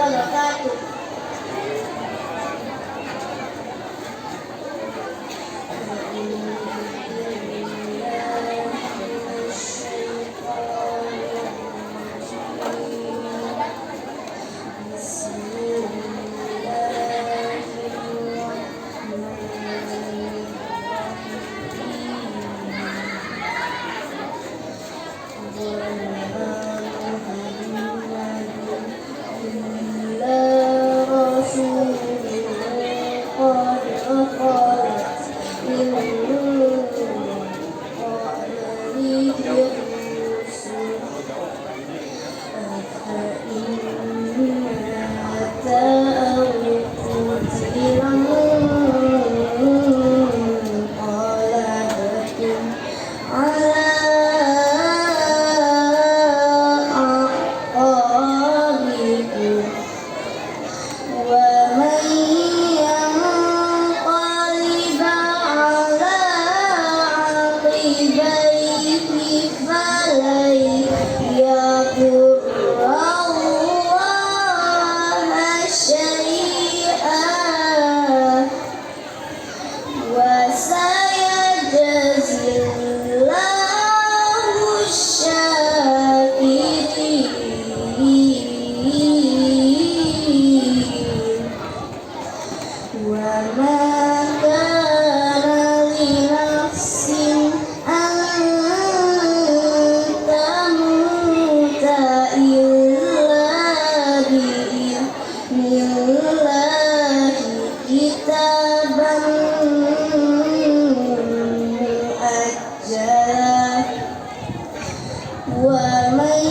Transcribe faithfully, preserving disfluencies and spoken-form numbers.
وبركاته. بسم الله الرحمن الرحيم. وما محمد إلا رسول قد خلت من قبله الرسل أفإن مات أو قتل انقلبتم على أعقابكم ومن ينقلب على عقبيه فلن يضر الله شيئا وسيجزي الله الشاكرين. وما كان لنفس أن تموت إلا بإذن الله كتابا مؤجلا ومن